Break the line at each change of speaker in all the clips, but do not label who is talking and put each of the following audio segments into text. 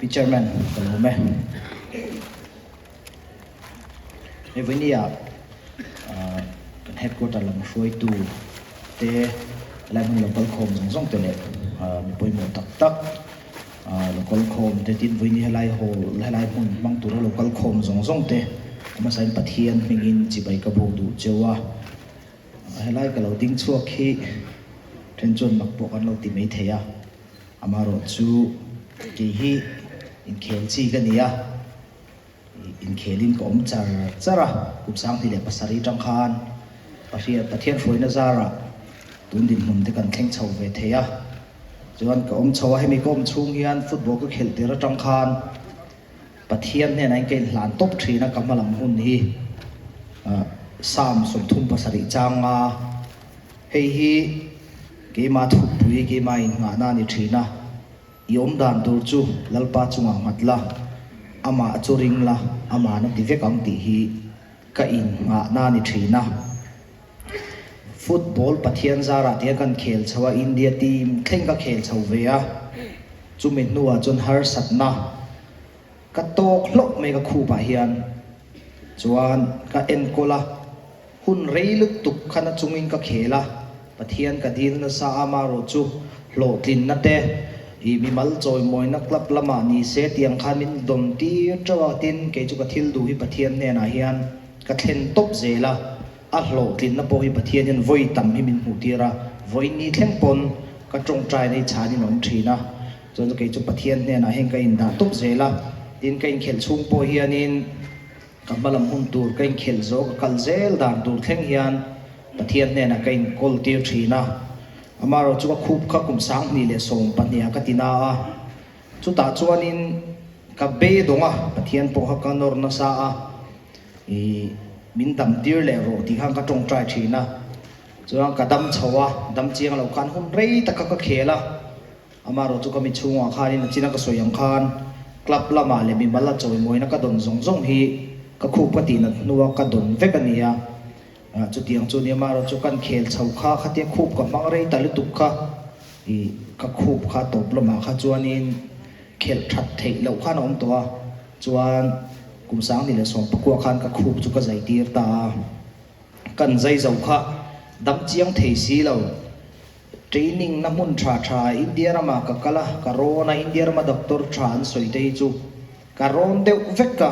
Pi Chairman, ka lawm e. Hei vawinia kan headquarter lam hruaitu te helai hmun lo kal khawm zawng zawng te leh mi pawimawh tak tak lo kal khawm te tin vawiini helai hall helai hmun hmang tura lo kal khawm zawng zawng te a hmasain Pathian hmingin chibai ka buk duh cheu a. Helai ka lo ding chhuak hi then chuan mak pawh kan lo ti mai thei a. Amaherawhchu kei hi inkhel chi ka ni a, inkhelin ka awm char char a, kum 2007 tang khan Pathian hruaina zarah tun dinhmun te kan thleng chho ve thei a, chuan ka awm chho a, hemi ka awm chhung hian football ka khelh tir atang khan Pathian hnenah in ka inhlan tawp thin a, ka hma lam hun hi Psalm 37 changa Hei hi keimah thupui, keimah innghahna a ni thin a, i awm dan tur chu Lalpa chungah nghat la, amah chu ring la, ama'n a ti vek ang tih hi ka innghahna a ni thin a. Football Pathian zarah tiang kan khel chho a, India team thleng ka khel chho ve a, chumi hnuah chuan harsatna ka tawk hlauh mai ka khupah hian chuan ka enkawl a. Hun rei lutuk kha na chungin ka khel a, Pathian ka dil nasa a, amaherawh chu hlawhtlinna te i mimal chawimawina club lamah ni se tiang khan min dawn tir teuh a, tin kei chu ka thil duh hi Pathian hnenah hian ka thlen tawp zel a, a hlawhtlinna pawh hi Pathian hian vawi tam hi min hmuh tir a, vawi ni thleng pawn ka tawngtaina hi chhanin a awm thin a, chuan chu kei chu Pathian hnenah hian ka indah tawp zel a, tin ka inkhelh chhung pawh hianin. Ka hma lam hun tur ka inkhelh zawh ka kal zel dan tur thleng hian Pathian hnenah ka inkawl tir thin a. Amaherawh chu ka khup kha kum 2012 ah ka ti na a. Chutah chuanin ka beidawng a, Pathian pawh kha ka nawr nasa a, ih min dam tir leh rawh tih khan ka tawngtai thin a. Chuan ka dam chho a, dam chiang loh khan hun rei tak kha ka khel a. Amaherawh chu ka mi chhungah khanin a china ka sawi ang khan club lamah leh mimal a chawimawina ka dawn zawng zawng hi ka khup ka tihnat hnua ka dawn vek a ni a. Chutiang chu ni amaherawh chu kan khel chho kha khatia khup ka hmang rei ta lutuk kha ih ka khup kha tawp lamah kha chuanin khelh that theih loh khan a awm tawh a, chuan kum 2019 khan ka khup chu ka zai tir ta a, kan zai zo kha dam chiang thei si lo. Training na hmun tha tha India ramah ka kal a, ka rawn a, India rama doctor tha an sawi te hi chu ka rawn deuh vek a,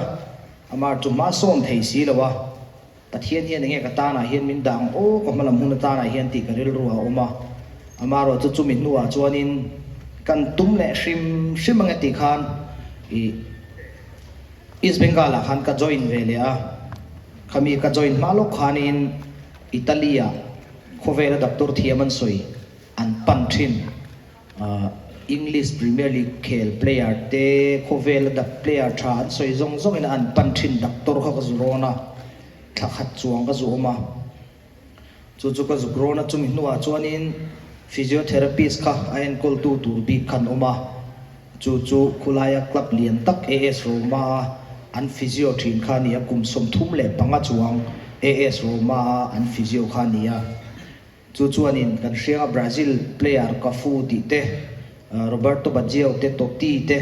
amah chu hma sawn thei si lo a, Pathian hian enge ka tanah hian min dah ang aw ka hma lam hun atanah hian tih ka rilru a awm a, amaherawh chu chumi hnuah chuanin kan tum leh hrim hrim ange tih khan ih East Bengal ah khan ka join ve leh a, khami ka join hma lawk khanin Italy ah Khawvela doctor thiam an sawi an pan thin. English Premier League khel player te khawvela dak player tha an sawi zawng zawngin an pan thin doctor kha ka zu rawn a, thla khat chuang ka zu awm a. Chu chu ka zuk rawn a, chumi hnuah chuanin physiotherapist kha a enkawltu tur bik kha an awm a. Chu chu khulaia club lian tak AS Roma a an physio thin kha a ni a, kum 35 chuang AS Roma a an physio kha a ni a. Chu chuanin kan hrianga Brazil player Cafu tih te, Roberto Baggio te, Totti te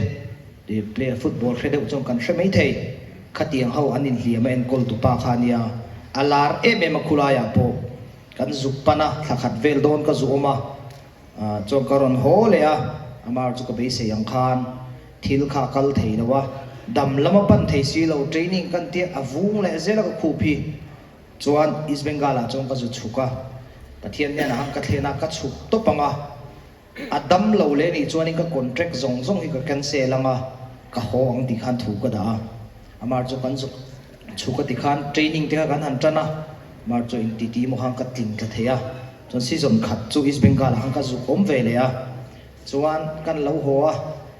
player football hre deuh chuan kan hre mai thei. Khatiang ho an inhliam a enkawl tupa kha a nia. A lar em em a khulaiah pawh kan zuk pan a, thla khat vel dawn ka zu awm a. Chuan ka rawn haw leh a, amah chu ka beisei ang khan thil kha a kal thei lo a, dam lam a pan thei si lo, training kan tia a vung leh zel a ka khup hi. Chuan East Bengal ah chuan ka zu chhuk a, Pathian hnenah khan ka thlen a, ka chhuk tawp ang a, a dam lo leh nih chuanin ka contract zawng zawng hi ka cancel ang a, ka haw ang tih khan thu ka dah a, amah chu kan zuk chhuk a tikhan training te kha kan han tan a, amah chu engti maw khan ka tling tla thei a. Chuan season khat chu East Bengal ah khan ka zuk awm ve leh a, chuan kan lo haw a,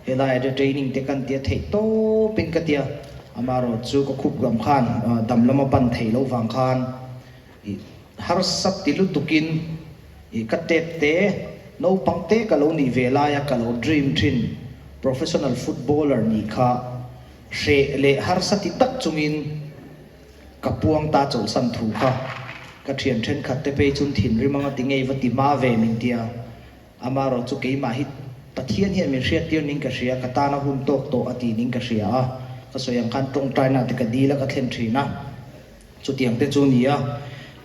helai ah te training te kan tia theih tawp in ka tia, amaherawh chu ka khup lam khan dam lama pan theih loh vang khan ih harsat ti lutuk in ih ka tep te naupang te ka lo nih ve lai a ka lo dream thin professional footballer nih kha hreh leh harsa ti tak chungin Ka puang ta chawlhsan thu kha ka thian thenkhat te phei chun thinrim anga ti ngei va ti hma ve min tia. Amaherawh chu keimah hi Pathian hian min hriattir ning ka hria, ka tana hun tawk tawh a ti ning ka hria a, ka sawi ang khan tawngtaina te ka dil a ka thlen thin a, chutiang te chu ni a,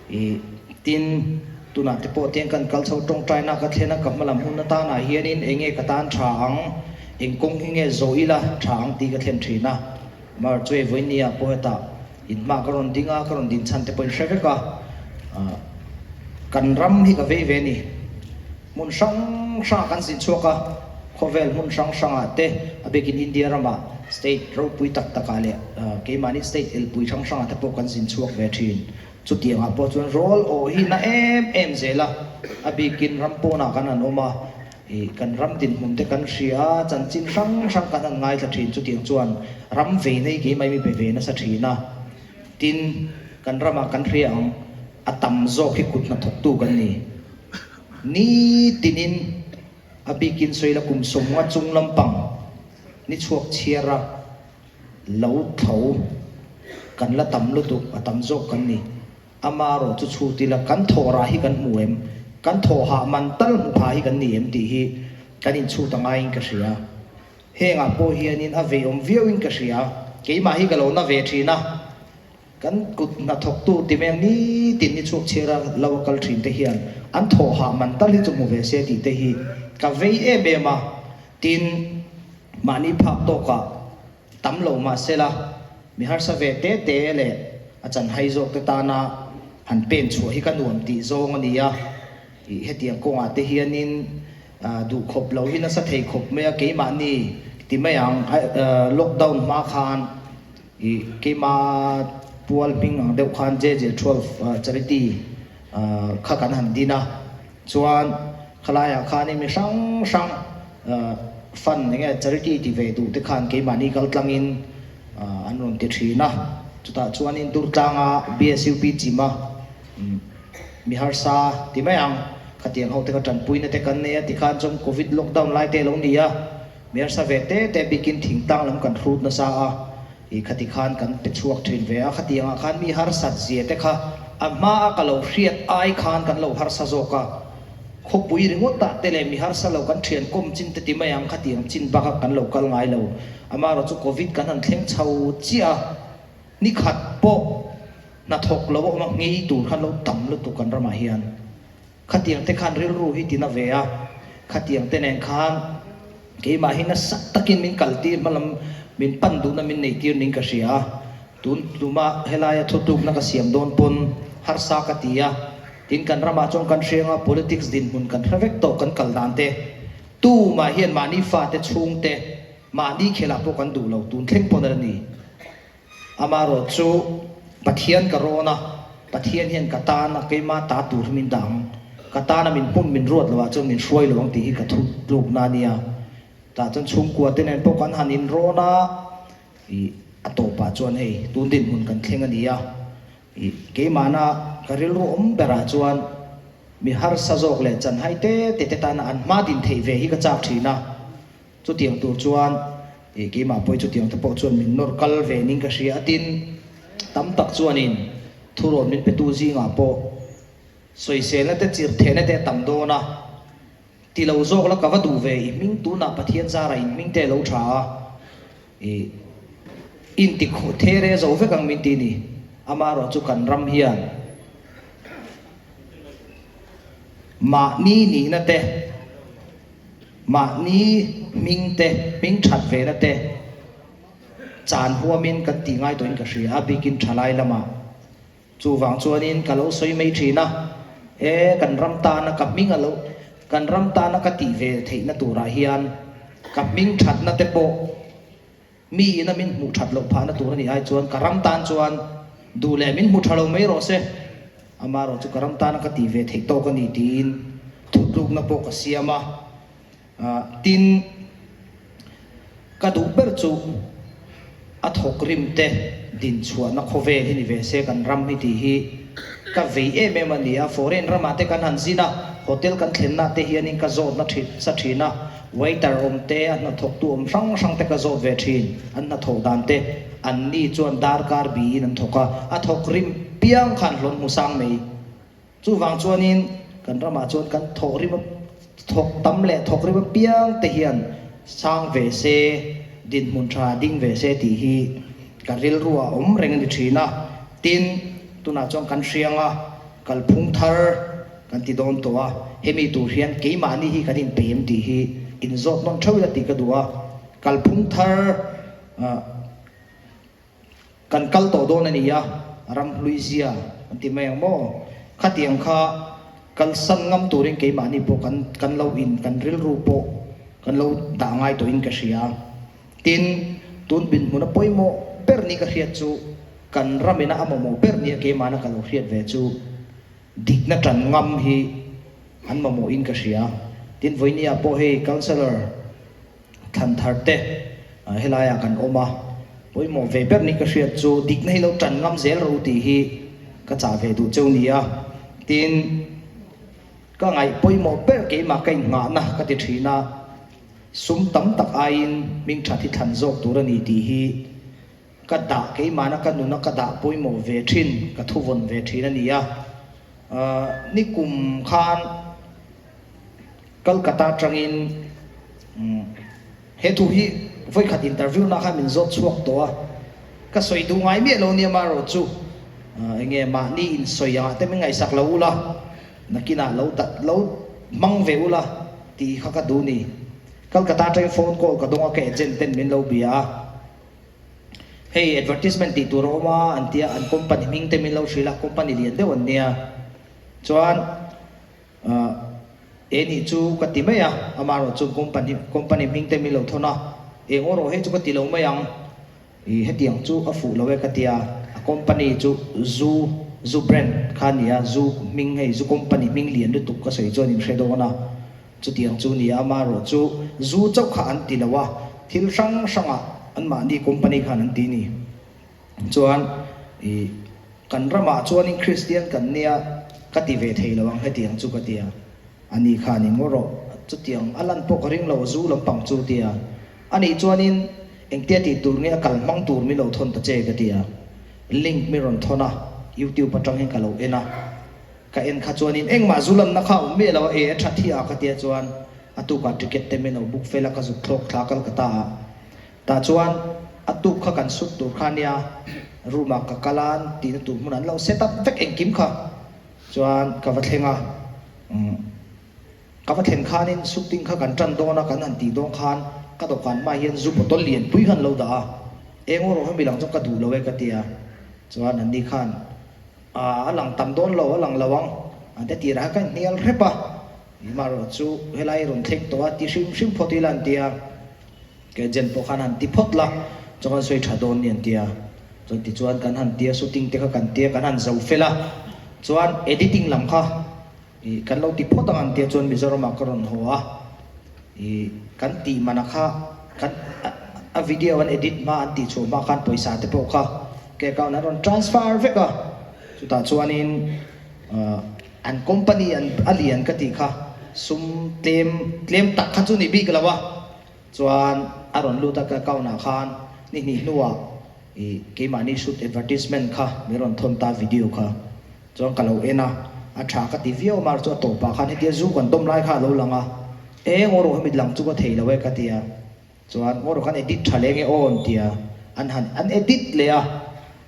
ih tin tunah te pawh tiang kan kal chho tawngtaina ka thlen a, ka hmalam hun atanah hianin eng nge ka tan tha ang, eng kawng hi nge zawh ila tha ang tih ka thlen thin a, Mar chuai vawinia pawh hetah inhma ka rawn ding a, ka rawn din chhan te pawh in hre vek a, kan ram hi ka vei ve a ni. Hmun hrang hrangah kan zin chhuak a, khawvel hmun hrang hrangah te, a biakin India ramah state ropui tak takah leh keimahni state elpui hrang hrangah te pawh kan zin chhuak ve thin. Chutiangah pawh chuan rawl awh hi na em em zel a, a bikin ram pawnah kan han awm a, ih kan ram dinhmun te kan hria a, chanchin hrang hrang kan han ngaithla thin. Chutiang chuan ram vei nei keimah mi pe ve nasa thin a, tin kan ramah kan hria ang a tam zawk hi kut hnathawktu kan ni. Ni tinin a bikin sawi la kum sawmnga chung lampang ni chhuak chhiar a lo tho kan la tam lutuk a tam zawk kan ni. Ama erawh chu chhut ila kan thawh rah hi kan hmu em? Kan thawh hah man tal hmu pha hi kan ni em tih hi kan inchhut a ngaiin ka hria. Hengah pawh hianin a veiawm viauin ka hria. Keimah hi ka lo na ve thin a. Kan kut hnathawktu ti meng nitin ni chhuak chhiar a lo a kal thin te hian an thawh hah man tal hi chu hmu ve se tih te hi ka vei em em a, tin mahni phak tawkah tam lo mah sela mi harsa ve te te leh a chanhai zawk te tana han pen chhuah hi ka nuam tih zawng a ni a, ih hetiang kawngah te hianin duh khawp lo hi nasa thei khawp mai a keimahni ti mai ang lockdown hma khan Ih keima pual hming ang deuh khan JJ 12 charity kha kan han din a, chuan khalaiah khanin mi hrang hrang fund eng nge charity ti ve duh te khan keimahni kal tlangin an rawn ti thin a, chutah chuanin Durtlanga BSUP chima mi harsa ti mai ang khatiang ho te kha tanpuina te kan nei a tikhan chuan covid lockdown lai te a lo ni a. Mi harsa ve te te bikin thingtlang lam kan hrut nasa a, ih khati khan kan pe chhuak thin ve a, khatiangah khan mi harsat zia te kha a hma a ka lo hriat ai khan kan lo harsa zawk a, khawpui ringawt ah te leh mi harsa lo kan thian kawm chin te ti mai ang khatiang chin bak a kan lo kal ngai lo, amaherawh chu covid kan han thleng chho chiah a, ni khat pawh hnathawk lo a awm a, nghei tur khan lo tam lutuk kan ramah hian. Khatiang te khan rilru hi tina ve a, khatiang te nen khan keimah hi nasa takin min kaltir hmalam min pan duhna min neihtir ning ka hria a, tun tuma helaia thutlukna ka siam dawn pawn harsa ka ti a, tin kan ramah chuan kan hrianga politics dinhmun kan hre vek tawh kan kal dan te tumah hian mahni fate chhungte mahni khelah pawh kan duh lo tun thleng pawn a la ni. Amaherawh chu Pathian ka rawn a, Pathian hian ka tana keima ta tur hi min dah ang, ka tana min hmun min ruat loh ah chuan min hruai lo ang tih hi ka thu tlukna a nia. Tah chuan chhungkua te nen pawh kan han inrawn a, ih a tawpah chuan hei tun dinhmun kan thleng a ni a, ih keimahna ka rilru awm berah chuan mi harsa zawk leh chanhai te te te tana an hma din theih ve hi ka chak thin a. Chutiang tur chuan ih keimah pawh hi chutiang te pawh chuan min nawr kal ve ning ka hria a tin tam tak chuanin thurawn min petu zingah pawh sawiselna te chirthehna te a tam dawn a, ti lo zawk la ka va duh ve i hming tunah Pathian zarah in hming te a lo tha a ih inti there zo vek ang min ti ni amaherawh chu kan ram hian mahni nihna te Mahni hming te, hming that ve na te chan huamin kan tih ngai tawhin ka hria a, bikin thalai lamah. Chuvang chuanin ka lo sawi mai thin a, e kan ram tana ka hming a lo, kan ram tana ka tih ve theihna turah hian ka hming thatna te pawh Mi ina min hmuh that loh phahna tur a nih ai chuan ka ram tan chuan duh leh min hmu tha lo mai rawh se, amaherawh chu ka ram tana ka tih ve theih tawk a ni tiin thutlukna pawh ka siam a. Tin, ka duh ber chu a thawk rim te din chhuahna khawvel hi ni ve se kan ram hi tih hi ka vei em em a ni a. Foreign ramah te kan han zin a, hotel kan thlenna te hianin ka zawtna thin sa thin a. Waiter awm te, a hnathawktu awm hrang hrang te ka zawt ve thin. An hnathawh dan te, an ni chuan darkar biin an thawk a, a thawk rim piang khan hlawn hmu sang mai. Chuvang chuanin kan ramah chuan kan thawh rim a. Thawk tam leh thawk rim apiang te hian sang ve se, dinhmun tha ding ve se tih hi ka rilru ah awm reng a ni thin a. Tin, tunah chuan kan hriang a, kalphung thar kan ti dawn tawh a, hemi tur hian keimahni hi kan inpeih em tih hi inzawt nawn theuh ila tih ka duh a. Kalphung thar ah. Kan kal tawh dawn a ni a, ramhlui zia an ti mai ang maw? Khatiang kha kalsan ngam turin keimahni pawh kan kan lo in kan rilru pawh kan lo dah ngai tawhin ka hria. Tin, tun binhmuna pawimawh ber ni ka hriat chu kan ramina a mamawh ber nia keimahna ka lo hriat ve chu dikna tan ngam hi an mamawhin ka hria. Tin, vawinia pawh hei Councillor Thlan thar te helaiah kan awm a, pawimawh ve ber ni ka hriat chu dikna hi lo tan ngam zel rawh u tih hi ka chah ve duh cheu nia. Tin, ka ngaih pawimawh ber keimah ka innghahna ka ti thin a, sum tam tak aiin hming that hi thlan zawk tur a ni tih hi ka dah keimahna ka nuna ka dah pawimawh ve thin, ka thuvawn ve thin a ni a. Nikum khan. Kolkata atangin he thu hi vawikhat interview na khan min zawt chhuak tawh a, ka sawi duh ngai miah lo nia marawh chu enge mahni insawi angah te min ngaihsak lo ula, nakinah lo dat lo hmang ve ula tih kha ka duh ni. Kolkata atangin phone call ka dawng a, ka agent ten min lo bia a, hei advertisement tih tur a awm a an tia, an company hming te min lo hrilh a, company lian deuh an nia chuan. Ahh e nih chu ka ti mai a, amaherawh chu company company hming te min lo thawn a, eng aw rawh hei chu ka ti lo mai ang, ih hetiang chu a fuh lo e ka ti a, a company chu zu zu brand kha a ni a, zu hming hei zu company hming lian lutuk ka sawi chuan in hre dawn a, chutiang chu ni a, amaherawh chu zu chauh kha an ti lo a, thil hrang hrangah anmahni company khan an ti a ni. Chuan ih kan ramah chuanin Kristian kan nia ka ti ve thei lo ang hetiang chu ka ti a, a ni khan in ngaw rawh chutiang a lan pawh ka ring lo zu lampang chu ti a, a nih chuanin engtia tih tur nge a kal hmang tur min lo thawn ta che ka ti a, link min rawn thawn a, youtube atang hian ka lo en a, ka en kha chuanin engmah zu lanna kha a awm miah lo a, e a tha thi a ka tia chuan a tukah ticket te min lo book fel a ka zuk thlawk thla Kolkata ah. Tah chuan a tuk kha kan sut tur kha ania, room ah ka kal a, tihna tur hmun an lo set up vek engkim kha. Chuan ka va thleng a, umm ka va thlen khanin shooting kha kan tan dawn a, kan han tih dawn khan ka dawhkan hmaah hian zu bottle lian pui kha an lo dah a, eng aw rawh hemi lang chuan ka duh lo e ka ti a, chuan anni khan aa a lang tam dawn lo, a lang lo ang an ti tirah khan ka inhnial hrep a, amaherawh chu helai rawn thleng tawh a ti hrim hrim phawt ila an ti a. Ka agent pawh khan han ti phawt la, chuan kan sawi tha dawn ni an ti a. Chuan tichuan kan han tia shooting te kha kan tia kan han zo fel a, chuan editing lam kha ih kan lo ti phawt ang an tia chuan Mizoram ah ka rawn haw a, ih kan tih mana kha kan a video an edit hma an tih chhuah hma khan pawisa te pawh kha ka account an rawn transfer vek a, chutah chuanin ah an company an a lian ka tih kha sum tlem tlem tak kha chu ni bik lo a. Chuan a rawn lut a ka account ah khan ni hnih hnuah ih keimahni shoot advertisement kha min rawn thawn ta video kha chuan ka lo en a, a tha ka ti viau mar chu a tawpah khan hetia zu kan dawm lai kha a lo lang a, e ngaw rawh hemi lang chu ka thei lo e ka ti a, chuan ngaw rawh kan edit tha leh nge aw an ti a, an han an edit leh a,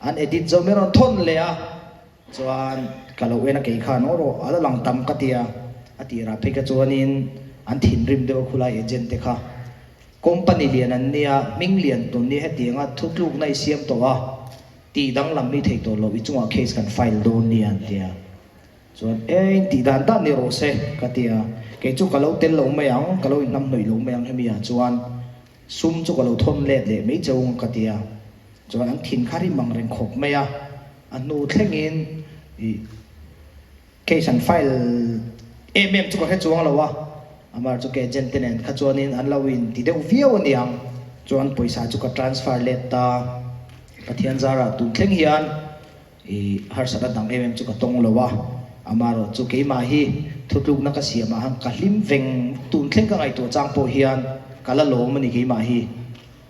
an edit zo min rawn thawn leh a. Chuan ka lo en a kei khan aw rawh a la lang tam ka tia a tirah phei kha chuanin an thinrim deuh a khulai agent te kha company lian an nia hming lian tun nia hetianga thutlukna i siam tawh a tih danglam mi thei tawh loh i chungah case kan file dawn nia an tia chuan e in tih dan dan ni rawh se ka tia kei chu ka lo tel lo mai ang ka lo inhnamhnawih lo mai ang hemi ah chuan sum chu ka lo thawn let leh mai cheu ang ka tia. Chuan an thin kha rim ang reng khawp mai a, a hnu thlengin ih case an file em em chu ka hre chuang lo a, amar chu ka agent te nen kha chuanin an lo in ti deuh viau a niang, chuan pawisa chu ka transfer let ta, Pathian zarah tun thleng hian ih harsatna dang em em chu ka tawng lo a, amaherawh chu keimah hi thutlukna ka siamah han ka hlim veng tun thleng ka ngaihtuah chang pawh hian ka la lawm a ni keimah hi.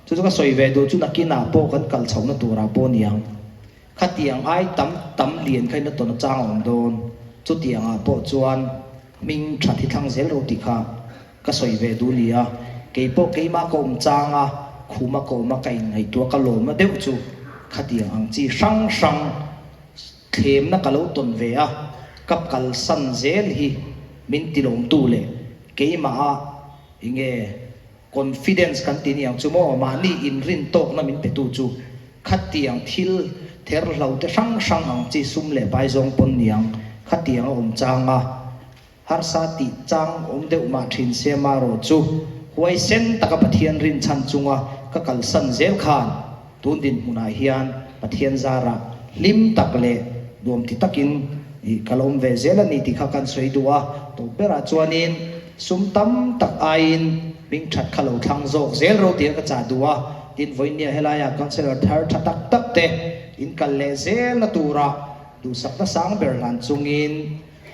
Chu chu ka sawi ve duh chu nakinah pawh kan kal chhohna turah pawh niang. Khatiang ai tam tam lian kha in a tawn a chang a awm dawn. Chutiangah pawh chuan. Hming tha thi thlang zel ro tih kha ka sawi ve duh nia. Keipawh keimah ka awm chang a, khuma ka awm a ka inngaihtuah ka lawmna deuh chu khatiang ang chi hrang hrang thlemna ka lo tawn ve a, ka kalsan zel hi min tilawmtu leh keimah a enge Confidence kan ti niang chu maw, mahni inrin tawkna min petu chu khatiang thil therhlo te hrang hrang ang chi sum leh pai zawng pawn niang khatiang a awm chang a, harsa tih chang awm deuh mah thin se marawh chu huaisen taka Pathian rinchhan chunga ka kalsan zel khan Tun dinhmunah hian Pathian zarah hlim tak leh nuam ti takin ih ka la awm ve zel a ni tih kha kan sawi duh a, tawp berah chuanin sum tam tak aiin hming that kha lo thlang zawk zel ro tia ka chah duh a, tin vawinia helaiah councellor thar tha tak tak te in kal leh zelna tura duhsakna sang ber hlan chungin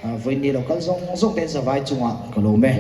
vawinia lo kal zawng zawng te in zavai chungah ka lawm e.